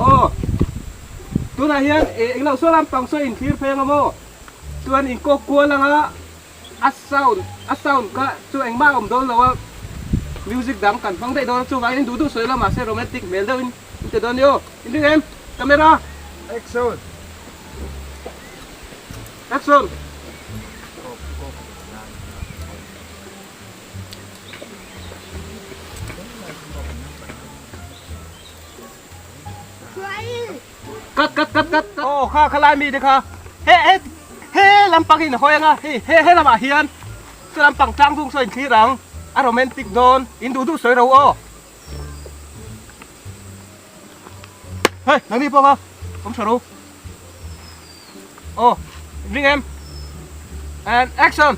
Aw tunah hian englo saw lampang saw in thlir phei anga maw chuan in kawk kual anga a sound a sound kha chu engmah a awm dawn lo a music dang kan hmang daih dawn a chuvangin duh duh sawi lo mahse romantic hmel deuhin in ti dawn nia aw in ring em camera action action. Cut cut cut cut aw kha khalai mi te kha he he he lampang in hawi anga hei he he lamah hian chu lampang tlang dung saw in thlir ang a romantic dawn in duh duh sawi ro aw hei nangni pawh kha awm tha ro aw ring em and action.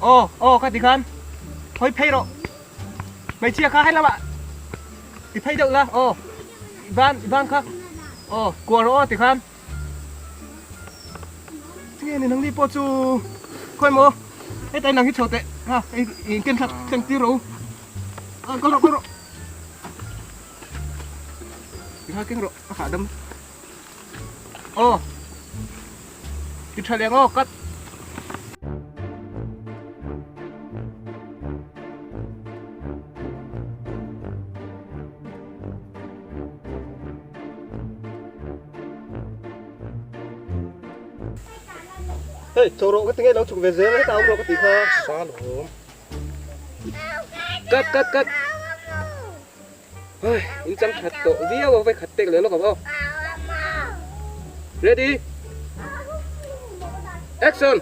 Aw aw ka ti khan hawi phei rawh hmeichhia kha helamah ti phei deuh la aw i ban i ban kha aw kuah rawh aw ti khan tinge ni nangni pawh chu khawi maw heta inang hi chho teh ha hei in ken thlak thleng tir rawh u kal rawh kal rawh ti kha keng rawh a hahdam. Aw ti tha leh ang aw cut. Hei chho rawh ka ti ngei lo chhuk ve zel heta awm rawh ka tih kha. Sa lawm. Cut cut cut. Hei in chang that tawh viau a vai khat tek leh lawk ang aw. Ready action.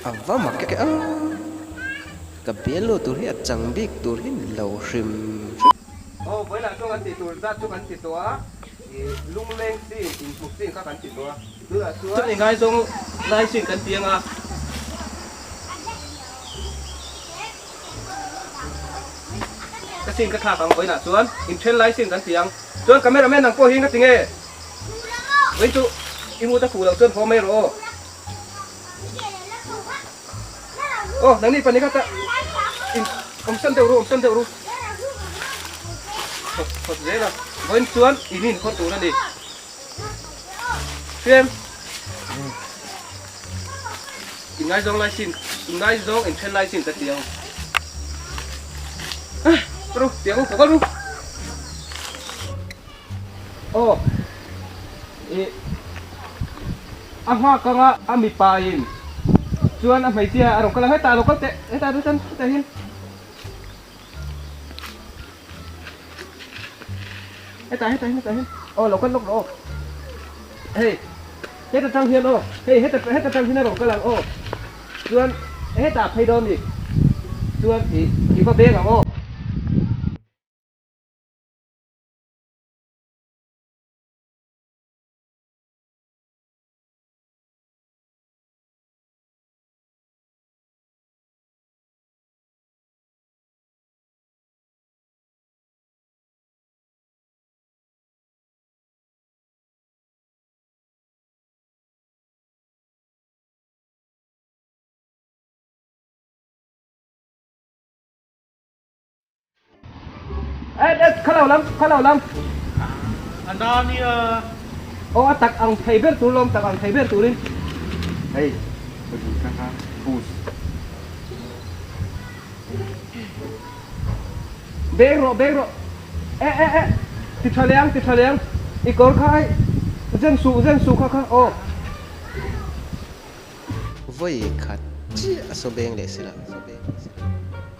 A va mak e a, ka bialnu tur hi a chang bik tur hi ni lo hrim hrim. Aw vawilah chuan kan tih tur zat chu kan ti tawh a, ih lungleng chin inhmu chin kha kan ti tawh a, tunah chuan. Chuan ingaizawng lai chin kan ti ang a. Ka sin ka thlak ang vawiinah chuan inthen lai sin kan ti ang. Chuan camera man ang pawh hi ngati nge? Vawiin chu i mut a fuh loh chuan haw mai rawh aw. Aw nangni pahnih kha ta in awm san deuh ru awm san deuh ru. Khawt khawt zel a. Vawiin chuan in in khawt tur a ni. Hrem. In ngaizawng lai sin, in ngaizawng in then lai sin ka ti ang. Ah, ru, tiang u, ka ru. Aw, i a nghak anga a mipa in chuan a hmeichhia a rawn kal a, hetah lo kal teh, hetah ru chuan hetah hian. Hetah hetah hian hetah hian aw lo kal lawk rawh aw hei heta tang hian aw hei heta heta tang hian a rawn kal ang aw chuan hetah phei dawn ni chuan ih i va beng ang aw. Kha lo lam kha lo lam a na nia aw a tak ang thei ber tur lawm tak ang thei ber turin hei ka duh kha kha push Beng rawh beng rawh e e e ti tha leh ang ti tha leh ang i kawr kha hei zen suh zen suh kha kha aw. Vawi khat chiah a saw beng leh sela.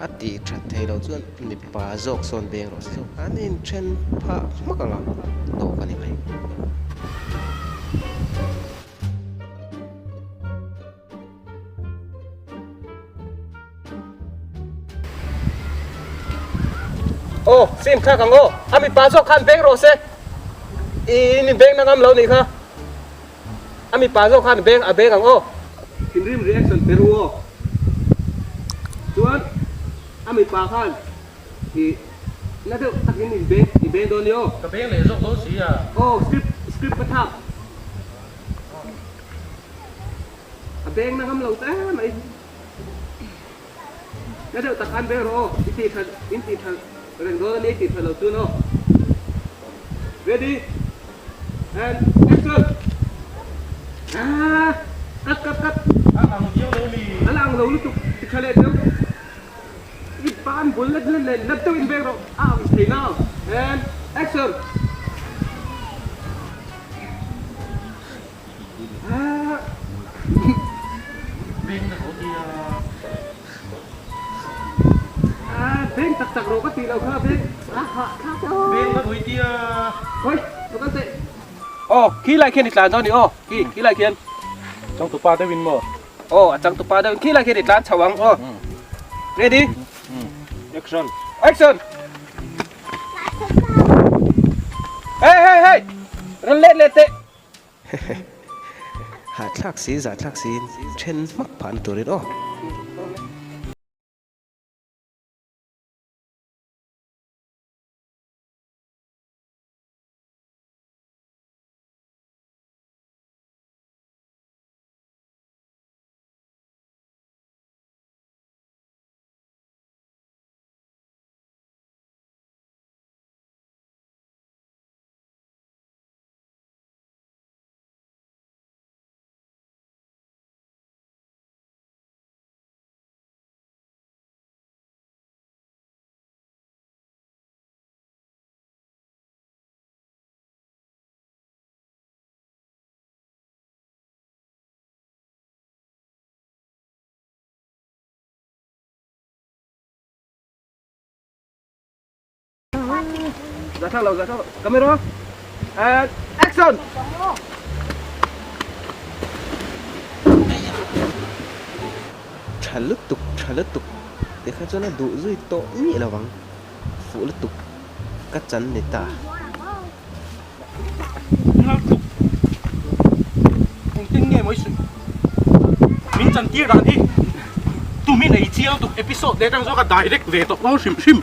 A tih that thei lo chuan mipa zawk sawn beng rawh se. An inthen phah hmak ang a, tawk a ni mai. Aw, sim thlak ang aw. A mipa zawk khan beng rawh se. I in beng na ngam lo nih kha. A mipa zawk khan beng a beng ang aw. Thinrim reaction pe ru aw. Chuan a mipa khan i na deuh takin in beng i beng dawn ni aw. Ka beng leh zawk dawn si a. Aw, script script ka thlak. A beng na ngam lo ta mai. Na deuh tak khan beng rawh aw. I tih that in tih that reng dawn ania i tih that loh chuan aw. Ready and action. Ah cut cut cut. A ang viau lo mi. A la ang lo lutuk ti tha leh deuh. I ban bul let let leh let deuh in beng rawh a ang thei nau. And action. Beng tak tak rawh ka tih loh kha beng a hah thlak aw. Beng ka ruai tia. Oi, lo kal teh. Aw, khi lai khian i tlan dawn ni aw, khi khi lai khian. Changtupa deuh in maw? Aw, a changtupa deuh in khi lai khian i tlan chho ang aw. Ready? Action. Action. Hey hey hey. Rawn let let teh. Hahthlak si, zahthlak si in then hmak phahna turin aw. Dạ thang lo, dạ thang lo. Camera. And action. Tha lutuk, tha lutuk. Tikha chuan a duh zui tawh miah lo ang. Fuh lutuk ka chan ni ta. Lutuk. Engtin nge mawi suih. Min chan tir dan hi. Tumin ei chiang tuk episode leh atang zawk a direct ve tawh lo hrim hrim.